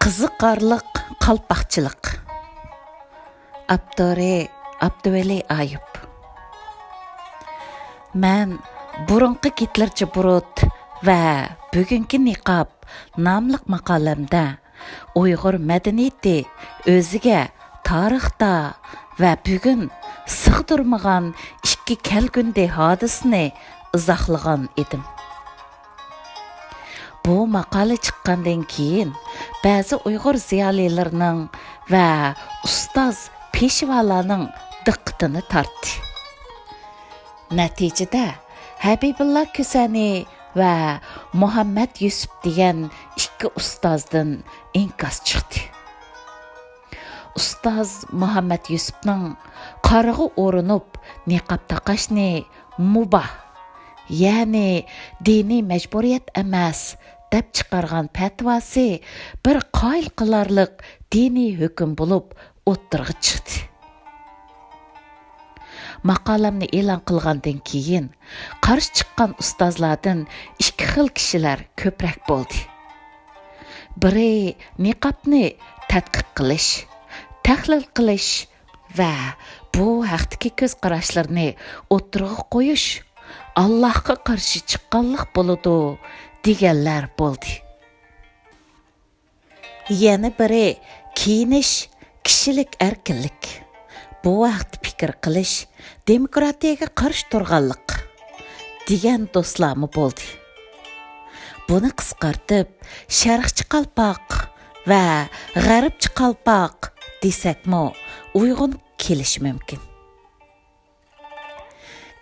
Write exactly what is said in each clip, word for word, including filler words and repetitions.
قىزىقارلىق قالپاقچىلىق. ئاپتورى: ئابدۇۋەلى ئايۇپ. مەن بۇرۇنقى گىتلېرچە بۇرۇت ۋە بۈگۈنكى نىقاب ناملىق ماقالەمدە ئۇيغۇر مەدەنىيىتى ئۆزىگە تارىختا ۋە بۈگۈن سىغدۇرمىغان ئىككى كەلگۈندى ھادىسىنى ئىزاھلىغان ئىدىم. بۇ ماقالە چىققاندىن كېيىن، بەزى ئۇيغۇر زىيالىيلىرىنىڭ ۋە ئۇستاز پېشۋالارنىڭ دىققىتىنى تارتتى. نەتىجىدە، ھەبىبۇللا كۈسەنى ۋە مۇھەممەد يۈسۈپ دېگەن ئىككى ئۇستازدىن ئىنكاس چىقتى. ئۇستاز مۇھەممەد يۈسۈپنىڭ قارىغا ئۇرۇنۇپ نىقاب تاقاشنى مۇباھ، يەنى دىنىي مەجبۇرىيەت ئەمەس، دەپ چىقارغان پەتىۋاسى بىر قايىل قىلارلىق دىنىي ھۆكۈم بولۇپ ئوتتۇرىغا چىقتى. ماقالەمنى ئېلان قىلغاندىن كېيىن، قارشى چىققان ئۇستازلاردىن ئىككى خىل كىشىلەر كۆپرەك بولدى. بىرى نىقابنى تەتقىق قىلىش، تەھلىل قىلىش ۋە بۇ ھەقتىكى كۆز قاراشلىرىنى ئوتتۇرىغا قويۇش ئاللاھقا قارشى چىققانلىق بولىدۇ، دېگەنلەر بولدى. يەنە بىرى كىيىنىش كىشىلىك ئەركىنلىك، بۇ ھەقتە پىكىر قىلىش دېموكراتىيەگە قارشى تۇرغانلىق، دېگەن دوستلارمۇ بولدى. بۇنى قىسقارتىپ، شەرقچە قالپاق ۋە غەربچە قالپاق دېسەكمۇ ئۇيغۇن كېلىشى مۇمكىن.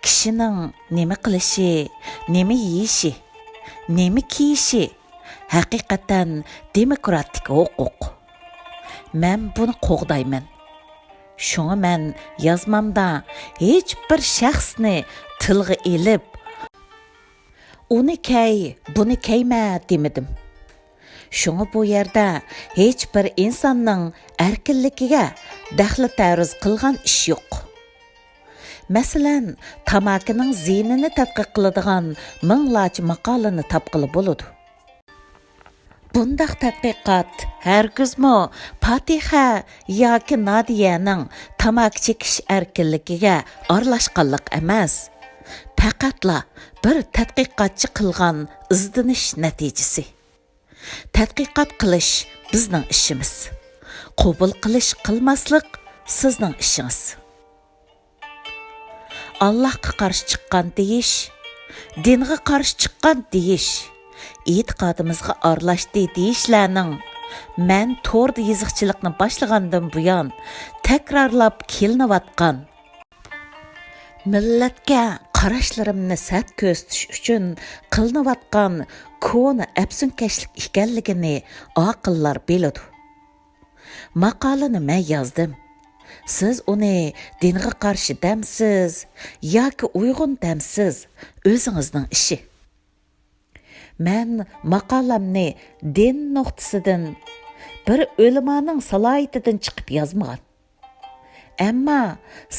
كىشىنىڭ نېمە قىلىشى، نېمە يېيىشى، نېمە كىيىشى ھەقىقەتەن دېموكراتىك ھوقۇق. مەن بۇنى قوغدايمەن. شۇڭا مەن يازمامدا ھېچبىر شەخسنى تىلغا ئېلىپ، ئۇنى كەي، بۇنى كەيمە دېمىدىم. شۇڭا بۇ يەردە ھېچبىر ئىنساننىڭ ئەركىنلىكىگە دەخلى تەرۇز قىلغان ئىش يوق. مەسىلەن، تاماكىنىڭ زىيىنىنى تەتقىق قىلىدىغان مىڭلارچە ماقالىنى تاپقىلى بولىدۇ. بۇنداق تەتقىقات ھەرگىزمۇ پاتىخە ياكى نادىيەنىڭ تاماكا چېكىش ئەركىنلىكىگە ئارىلاشقانلىق ئەمەس، پەقەتلا بىر تەتقىقاتچى قىلغان ئىزدىنىش نەتىجىسى. تەتقىقات قىلىش بىزنىڭ ئىشىمىز. قوبۇل قىلىش، قىلماسلىق سىزنىڭ ئىشىڭىز. ئاللاھقا قارشى چىققان دېيىش، دىنغا قارشى چىققان دېيىش، ئېتىقادىمىزغا ئارىلاشتى دېيىشلەرنىڭ مەن توردا يېزىقچىلىقنى باشلىغاندىن بۇيان تەكرارلاپ كېلىنىۋاتقان، مىللەتكە قاراشلىرىمنى سەت كۆرسىتىش ئۈچۈن قىلىنىۋاتقان كونا ئەپسۇنكەشلىك ئىكەنلىكىنى ئاقىللار بىلىدۇ. ماقالىنى مەن يازدىم. سىز ئۇنى دىنغا قارشى دەمسىز ياكى ئۇيغۇن دەمسىز، ئۆزىڭىزنىڭ ئىشى. مەن ماقالەمنى دىن نۇقتىسىدىن، بىر ئۆلىمانىڭ سالاھىيىتىدىن چىقىپ يازمىغان. ئەمما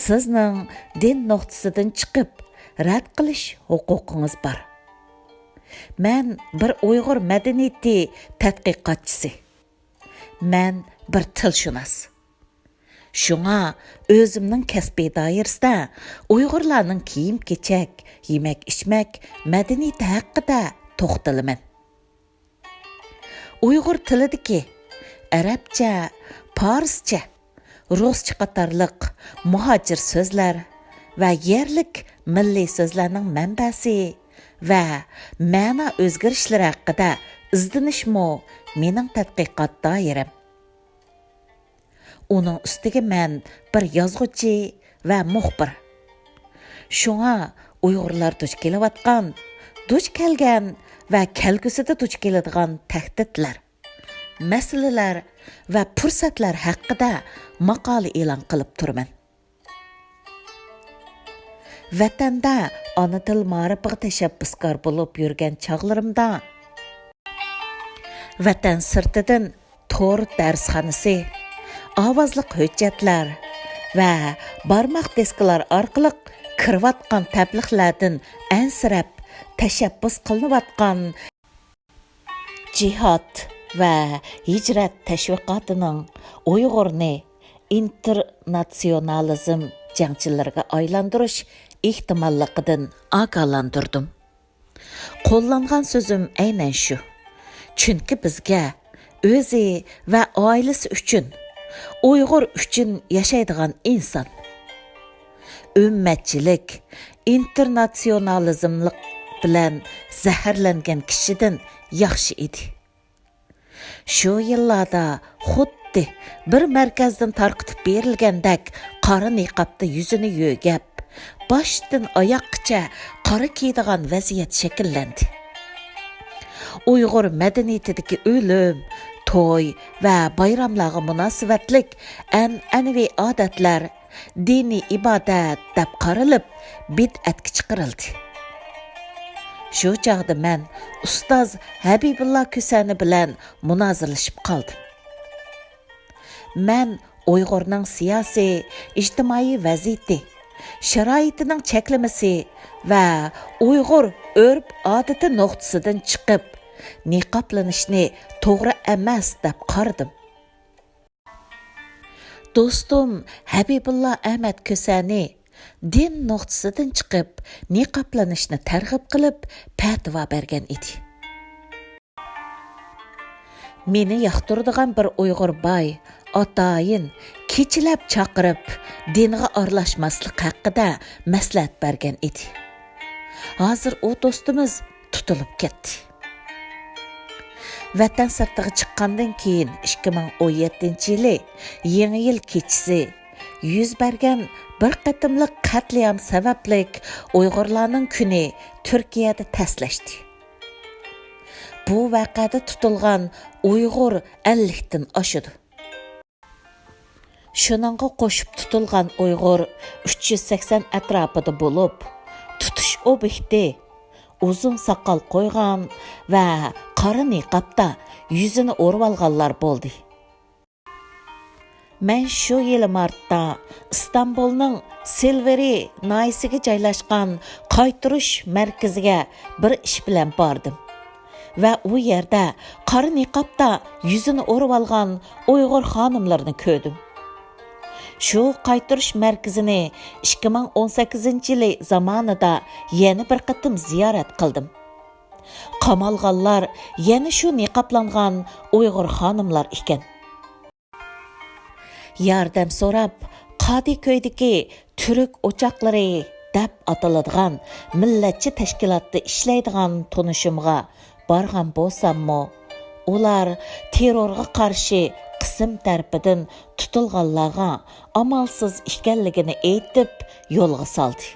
سىزنىڭ دىن نۇقتىسىدىن چىقىپ رەت قىلىش ھوقۇقىڭىز بار. مەن بىر ئۇيغۇر مەدەنىيىتى تەتقىقاتچىسى. مەن بىر تىلشۇناس. شۇڭا ئۆزۈمنىڭ كەسپىي دائىرىسىدە ئۇيغۇرلارنىڭ كىيىم-كېچەك، يېمەك-ئىچمەك مەدەنىيىتى ھەققىدە توختىلىمەن. ئۇيغۇر تىلىدىكى ئەرەبچە، پارسچە، رۇسچە قاتارلىق مۇھاجىر سۆزلەر ۋە يەرلىك مىللىي سۆزلەرنىڭ مەنبەسى ۋە مەنا ئۆزگىرىشلىرى ھەققىدە ئىزدىنىشمۇ مېنىڭ تەتقىقات دائىرەم. ئۇنىڭ ئۈستىگە مەن بىر يازغۇچى ۋە مۇخبىر. شۇڭا ئۇيغۇرلار دۇچ كېلىۋاتقان، دۇچ كەلگەن ۋە كەلگۈسىدە دۇچ كېلىدىغان تەھدىتلەر، مەسىلىلەر ۋە پۇرسەتلەر ھەققىدە ماقالە ئېلان قىلىپ تۇرىمەن. ۋەتەندە ئانا تىل مائارىپىغا تەشەببۇسكار بولۇپ يۈرگەن چاغلىرىمدا، ۋەتەن سىرتىدىن تور دەرسخانىسى، ئاۋازلىق ھۆججەتلەر ۋە بارماق دىسكىلار ئارقىلىق كىرىۋاتقان تەبلىغلەردىن ئەنسىرەپ، تەشەببۇس قىلىنىۋاتقان جىھاد، ۋە ھىجرەت تەشۋىقاتىنىڭ ئۇيغۇرنى ئىنتېرناتسىيونالىزم جەڭچىلىرىگە ئايلاندۇرۇش ئېھتىماللىقىدىن ئاگاھلاندۇردۇم. قوللانغان سۆزۈم ئەينەن شۇ. چۈنكى بىزگە ئۆزى ۋە ئائىلىسى ئۈچۈن، ئۇيغۇر ئۈچۈن ياشايدىغان ئىنسان، ئۈممەتچىلىك، ئىنتېرناتسىيونالىزملىق بىلەن زەھەرلەنگەن كىشىدىن ياخشى ئىدى. شۇ يىللاردا خۇددى بىر مەركەزدىن تارقىتىپ بېرىلگەندەك قارا نىقابتا يۈزىنى يۆگەپ، باشتىن ئاياققىچە قارا كىيىدىغان ۋەزىيەت شەكىللەندى. ئۇيغۇر مەدەنىيىتىدىكى ئۆلۈم، توي ۋە بايراملارغا مۇناسىۋەتلىك ئەنئەنىۋى ئادەتلەر دىنىي ئىبادەت دەپ قارىلىپ، بىدئەتكە چىقىرىلدى. شۇ چاغدا مەن ئۇستاز ھەبىبۇللا كۆسەنى بىلەن مۇنازىرىلىشىپ قالدىم. مەن ئۇيغۇرنىڭ سىياسىي، ئىجتىمائىي ۋەزىيىتى، شارائىتىنىڭ چەكلىمىسى ۋە ئۇيغۇر ئۆرپ-ئادىتى نۇقتىسىدىن چىقىپ، نىقابلىنىشنى توغرا ئەمەس دەپ قارىدىم. دوستۇم ھەبىبۇللا ئەمەت كۆسەنى دىن نۇقتىسىدىن چىقىپ، نىقابلىنىشنى تەرغىب قىلىپ، پەتىۋا بەرگەن ئىدى. مېنى ياقتۇرىدىغان بىر ئۇيغۇر باي ئاتايىن كېچىلەپ چاقىرىپ، دىنغا ئارىلاشماسلىق ھەققىدە مەسلىھەت بەرگەن ئىدى. ھازىر ئۇ دوستىمىز تۇتۇلۇپ كەتتى. ۋەتەن سىرتىغا چىققاندىن كېيىن، ئىككى مىڭ ئون يەتتىنچى يىلى يېڭى يىل كېچىسى يۈز بەرگەن بىر قېتىملىق قەتلىئام سەۋەبلىك ئۇيغۇرلارنىڭ كۈنى تۈركىيەدە تەسلەشتى. بۇ ۋەقەدە تۇتۇلغان ئۇيغۇر ئەللىكتىن ئاشىدۇ. شۇنىڭغا قوشۇپ تۇتۇلغان ئۇيغۇر ئۈچ يۈز سەكسەن ئەتراپىدا بولۇپ، تۇتۇش ئوبيېكتى ئۇزۇن ساقال قويغان ۋە قارا نىقابتا يۈزىنى ئورىۋالغانلار بولدى. مەن شۇ يىلى مارتتا ئىستانبۇلنىڭ سىلۋېرى ناھىيەسىگە جايلاشقان قايتۇرۇش مەركىزىگە بىر ئىش بىلەن باردىم ۋە ئۇ يەردە قارا نىقابتا يۈزىنى ئورىۋالغان ئۇيغۇر خانىملىرىنى كۆردۈم. شۇ قايتۇرۇش مەركىزىنى ئىككى مىڭ ئون سەككىزىنچى يىلى زامانىدا يەنە بىر قېتىم زىيارەت قىلدىم. قامالغانلار يەنە شۇ نىقابلانغان ئۇيغۇر خانىملار ئىكەن. ياردەم سوراپ، قادىكۆيدىكى تۈرك ئوچاقلىرى دەپ ئاتىلىدىغان مىللەتچى تەشكىلاتتا ئىشلەيدىغان تونۇشۇمغا بارغان بولساممۇ، ئۇلار تېررورغا قارشى قىسىم تەرىپىدىن تۇتۇلغانلارغا ئامالسىز ئىكەنلىكىنى ئېيتىپ، يولغا سالدى.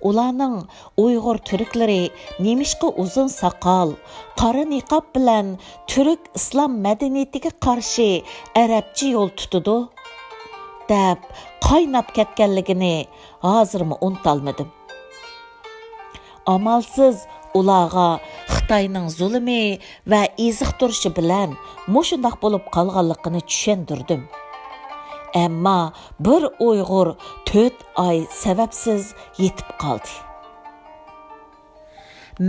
ئۇلارنىڭ ئۇيغۇر تۈركلىرى نېمىشقا ئۇزۇن ساقال، قارا نىقاب بىلەن تۈرك ئىسلام مەدەنىيىتىگە قارشى ئەرەبچە يول تۇتىدۇ؟ دەپ قايناپ كەتكەنلىكىنى ھازىرمۇ ئۇنتالمىدىم. ئامالسىز ئۇلارغا خىتاينىڭ زۇلۇمى ۋە ئېزىقتۇرۇشى بىلەن مۇشۇنداق بولۇپ قالغانلىقىنى چۈشەندۈردۈم. ئەمما بىر ئۇيغۇر تۆت ئاي سەۋەبسىز يېتىپ قالدى.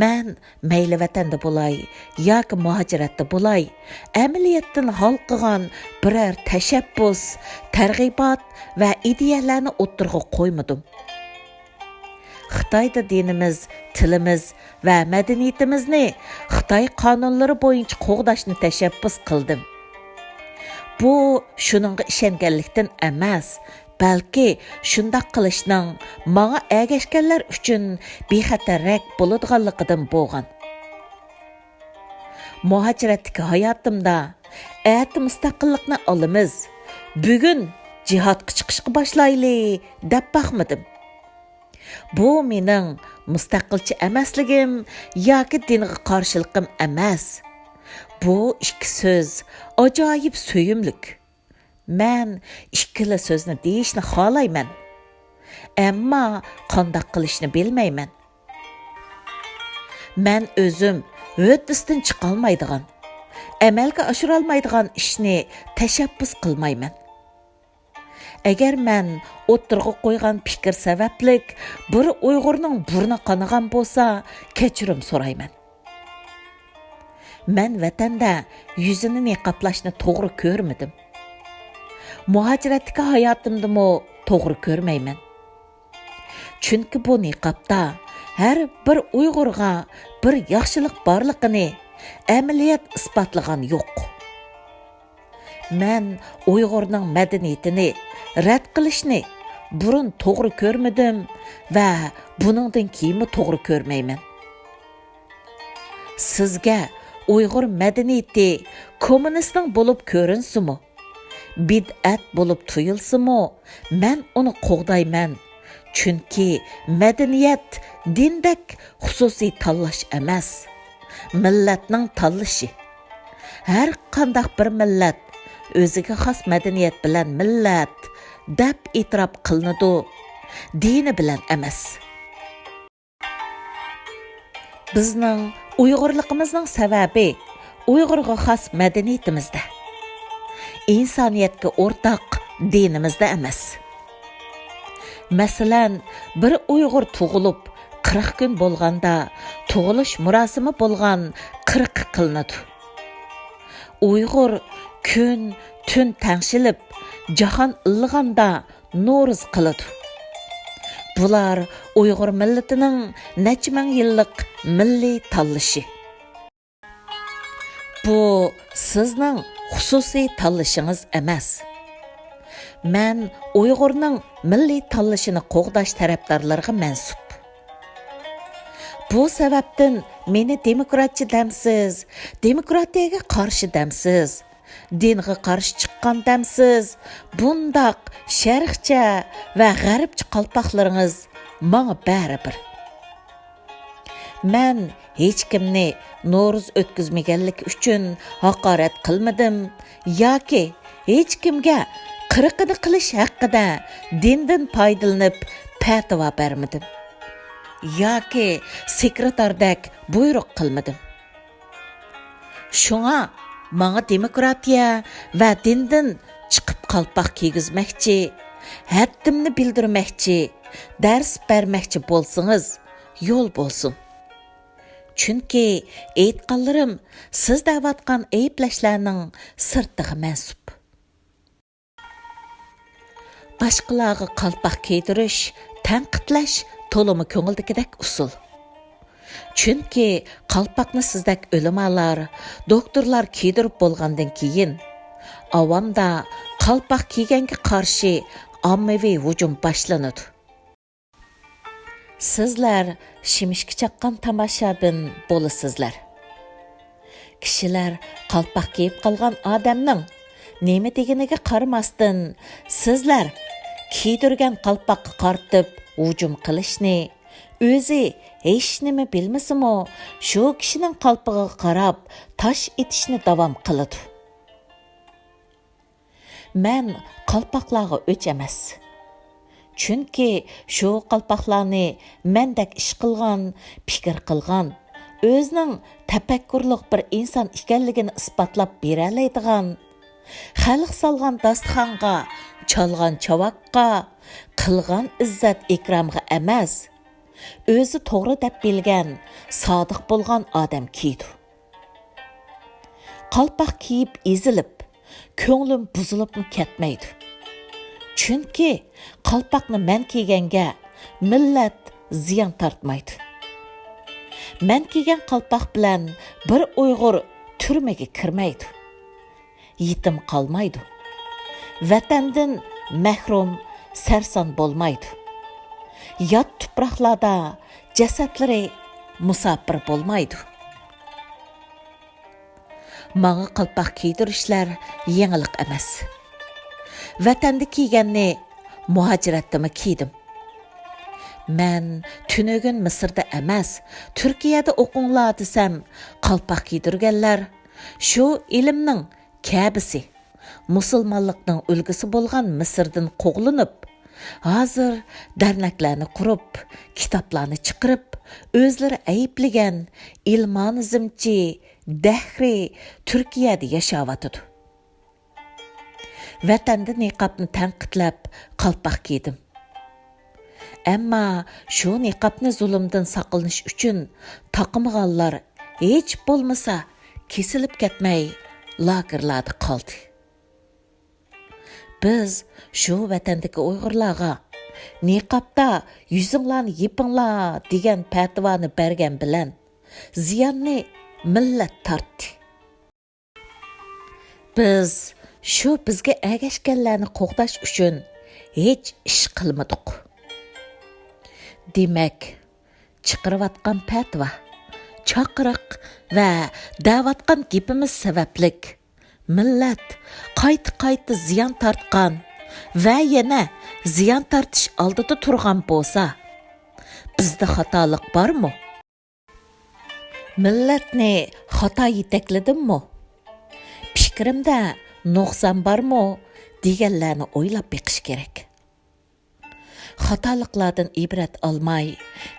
مەن مەيلى ۋەتەندە بولاي ياكى مۇھاجىرەتتە بولاي، ئەمەلىيەتتىن ھالقىغان بىرەر تەشەببۇس، تەرغىبات ۋە ئىدىيەلەرنى ئوتتۇرىغا قويمىدىم. خىتايدا دىنىمىز، تىلىمىز ۋە مەدەنىيىتىمىزنى خىتاي قانۇنلىرى بويىچە قوغداشنى تەشەببۇس قىلدىم. بۇ شۇنىڭغا ئىشەنگەنلىكتىن ئەمەس، بەلكى شۇنداق قىلىشنىڭ ماڭا ئەگەشكەنلەر ئۈچۈن بىخەتەررەك بولىدىغانلىقىدىن بولغان. مۇھاجىرەتتىكى ھاياتىمدا ئەتە مۇستەقىللىقنى ئالىمىز، بۈگۈن جىھادقا چىقىشقا باشلايلى دەپ باقمىدىم. بۇ مېنىڭ مۇستەقىلچى ئەمەسلىكىم ياكى دىنغا قارشىلىقىم ئەمەس. بۇ ئىككى سۆز ئاجايىپ سۆيۈملۈك. مەن ئىككىلا سۆزنى دېيىشنى خالايمەن. ئەمما قانداق قىلىشنى بىلمەيمەن. مەن ئۆزۈم ھۆددىسىدىن چىقالمايدىغان، ئەمەلگە ئاشۇرالمايدىغان ئىشنى تەشەببۇس قىلمايمەن. ئەگەر مەن ئوتتۇرىغا قويغان پىكىر سەۋەبلىك بىر ئۇيغۇرنىڭ بۇرنى قانىغان بولسا، كەچۈرۈم سورايمەن. مەن ۋەتەندە يۈزىنى نىقابلاشنى توغرا كۆرمىدىم. مۇھاجىرەتتىكى ھاياتىمدىمۇ توغرا كۆرمەيمەن. چۈنكى بۇ نىقابتا ھەر بىر ئۇيغۇرغا بىر ياخشىلىق بارلىقىنى ئەمەلىيەت ئىسپاتلىغان يوق. مەن ئۇيغۇرنىڭ مەدەنىيىتىنى رەت قىلىشنى بۇرۇن توغرا كۆرمىدىم ۋە بۇنىڭدىن كېيىنمۇ توغرا كۆرمەيمەن. سىزگە ئۇيغۇر مەدەنىيىتى كوممۇنىستنىڭ بولۇپ كۆرۈنسىمۇ، بىدئەت بولۇپ تۇيۇلسىمۇ، مەن ئۇنى قوغدايمەن. چۈنكى مەدەنىيەت دىندەك خۇسۇسىي تاللاش ئەمەس، مىللەتنىڭ تاللىشى. ھەر قانداق بىر مىللەت ئۆزىگە خاس مەدەنىيەت بىلەن مىللەت دەپ ئېتىراپ قىلىنىدۇ، دىنى بىلەن ئەمەس. بىزنىڭ ئۇيغۇرلۇقىمىزنىڭ سەۋەبى ئۇيغۇرغا خاس مەدەنىيىتىمىزدە، ئىنسانىيەتكە ئورتاق دىنىمىزدە ئەمەس. مەسىلەن، بىر ئۇيغۇر تۇغۇلۇپ قىرىق كۈن بولغاندا تۇغۇلۇش مۇراسىمى بولغان قىرىقى قىلىنىدۇ. ئۇيغۇر كۈن، تۈن تەڭشىلىپ، جاھان ئىللىغاندا نورۇز قىلىدۇ. بۇلار ئۇيغۇر مىللىتىنىڭ نەچچە مىڭ يىللىق مىللىي تاللىشى. بۇ سىزنىڭ خۇسۇسىي تاللىشىڭىز ئەمەس. مەن ئۇيغۇرنىڭ مىللىي تاللىشىنى قوغداش تەرەپدارلىرىغا مەنسۇپ. بۇ سەۋەبتىن مېنى دېموكراتچى دەمسىز، دېموكراتىيەگە قارشى دەمسىز، دىنغا قارشى چىققان دەمسىز، بۇنداق شەرقچە ۋە غەربچە قالپاقلىرىڭىز ماڭا بەرىبىر. مەن ھېچكىمنى نورۇز ئۆتكۈزمىگەنلىكى ئۈچۈن ھاقارەت قىلمىدىم ياكى ھېچكىمگە قىرىقىنى قىلىش ھەققىدە دىندىن پايدىلىنىپ پەتىۋا بەرمىدىم ياكى سېكرېتاردەك بۇيرۇق قىلمىدىم. شۇڭا ماڭا دېموكراتىيە ۋە دىندىن چىقىپ قالپاق كىيگۈزمەكچى، ھەددىمنى بىلدۈرمەكچى، دەرس بەرمەكچى بولسىڭىز، يول بولسۇن. چۈنكى ئېيتقانلىرىم سىز دەۋاتقان ئەيىبلەشلەرنىڭ سىرتىغا مەنسۇپ. باشقىلارغا قالپاق كىيدۈرۈش، تەنقىدلەش تولىمۇ كۆڭۈلدىكىدەك ئۇسۇل. چۈنكى قالپاقنى سىزدەك ئۆلىمالار، دوكتورلار كىيدۈرۈپ بولغاندىن كېيىن، ئاۋامدا قالپاق كىيگەنگە قارشى ئاممىۋى ھۇجۇم باشلىنىدۇ. سىزلەر شىمىشكا چاققان تاماشابىن بولىسىزلەر. كىشىلەر قالپاق كىيىپ قالغان ئادەمنىڭ نېمە دېگىنىگە قارىماستىن، سىزلەر كىيدۈرگەن قالپاققا قارىتىپ ھۇجۇم قىلىشنى، ئۆزى ھېچنېمە بىلمىسىمۇ، شۇ كىشىنىڭ قالپىقىغا قاراپ تاش ئېتىشنى داۋام قىلىدۇ. مەن قالپاقلارغا ئۆچ ئەمەس. چۈنكى شۇ قالپاقلارنى مەندەك ئىش قىلغان، پىكىر قىلغان، ئۆزىنىڭ تەپەككۇرلۇق بىر ئىنسان ئىكەنلىكىنى ئىسپاتلاپ بېرەلەيدىغان، خەلق سالغان داستىخانغا، چالغان چاۋاكقا، قىلغان ئىززەت ئىكرامغا ئەمەس، ئۆزى توغرا دەپ بىلگەن، سادىق بولغان ئادەم كىيىدۇ. قالپاق كىيىپ ئېزىلىپ، كۆڭلۈم بۇزۇلۇپمۇ كەتمەيدۇ. چۈنكى قالپاقنى مەن كىيگەنگە مىللەت زىيان تارتمايدۇ. مەن كىيگەن قالپاق بىلەن بىر ئۇيغۇر تۈرمىگە كىرمەيدۇ. يېتىم قالمايدۇ. ۋەتەندىن مەھرۇم، سەرسان بولمايدۇ. يات تۇپراقلاردا جەسەتلىرى مۇساپىر بولمايدۇ. ماڭا قالپاق كىيدۈرۈشلەر يېڭىلىق ئەمەس. ۋەتەندە كىيگەننى مۇھاجىرەتتىمۇ كىيدىم. مەن تۈنۈگۈن مىسىردا ئەمەس، تۈركىيەدە ئوقۇڭلار دېسەم، قالپاق كىيدۈرگەنلەر شۇ ئىلىمنىڭ كەبىسى، مۇسۇلمانلىقنىڭ ئۈلگىسى بولغان مىسىردىن قوغلىنىپ، ھازىر دەرنەكلەرنى قۇرۇپ، كىتابلارنى چىقىرىپ، ئۆزلىرى ئەيىبلىگەن ئىلمانىزمچى، دەھرىي تۈركىيەدە ياشاۋاتىدۇ. ۋەتەندە نىقابنى تەنقىدلەپ، قالپاق كىيدىم. ئەمما شۇ نىقابنى زۇلۇمدىن ساقلىنىش ئۈچۈن تاقىمىغانلار ھېچ بولمىسا كېسىلىپ كەتمەي لاگېرلاردا قالدى. بىز شۇ ۋەتەندىكى ئۇيغۇرلارغا «نىقابتا يۈزۈڭلارنى يېپىڭلار» دېگەن پەتىۋانى بەرگەن بىلەن زىياننى مىللەت تارتتى. بىز شۇ بىزگە ئەگەشكەنلەرنى قوغداش ئۈچۈن ھېچ ئىش قىلمىدۇق. دېمەك، چىقىرىۋاتقان پەتىۋا، چاقىرىق ۋە دەۋاتقان گېپىمىز سەۋەبلىك مىللەت قايتا-قايتا زىيان تارتقان ۋە يەنە زىيان تارتىش ئالدىدا تۇرغان بولسا، بىزدە خاتالىق بارمۇ؟ مىللەتنى خاتا يېتەكلىدىممۇ؟ پىكرىمدە نۇقسان بارمۇ؟ دېگەنلەرنى ئويلاپ بېقىش كېرەك. خاتالىقلاردىن ئىبرەت ئالماي،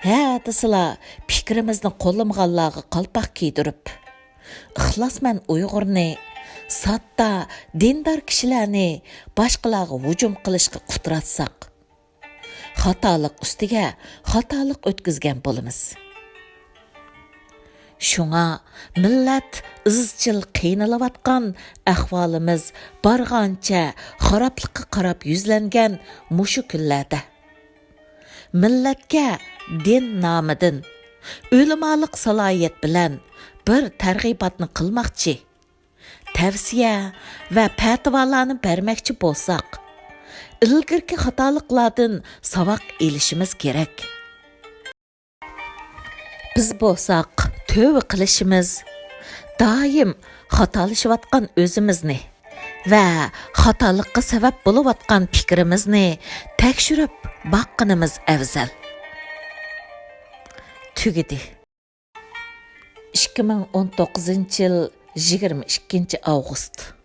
ھە دېسىلا پىكرىمىزنى قوللىمىغانلارغا قالپاق كىيدۈرۈپ، ئىخلاسمەن ئۇيغۇرنى، ساددا، دىندار كىشىلەرنى باشقىلارغا ھۇجۇم قىلىشقا قۇتراتساق، خاتالىق ئۈستىگە خاتالىق ئۆتكۈزگەن بولىمىز. شۇڭا مىللەت ئىزچىل قىينىلىۋاتقان، ئەھۋالىمىز بارغانچە خارابلىققا قاراپ يۈزلەنگەن مۇشۇ كۈنلەردە مىللەتكە دىن نامىدىن ئۆلىمالىق سالاھىيەت بىلەن بىر تەرغىباتنى قىلماقچى، تەۋسىيە ۋە پەتىۋالارنى بەرمەكچى بولساق، ئىلگىرىكى خاتالىقلاردىن ساۋاق ئېلىشىمىز كېرەك. بىز بولساق تۆۋە قىلىشىمىز، دائىم خاتالىشىۋاتقان ئۆزىمىزنى ۋە خاتالىققا سەۋەب بولۇۋاتقان پىكرىمىزنى تەكشۈرۈپ باققىنىمىز ئەۋزەل. تۈگىدى. ئىككى مىڭ ئون توققۇزىنچى يىل، يىگىرمە ئىككىنچى ئاۋغۇست.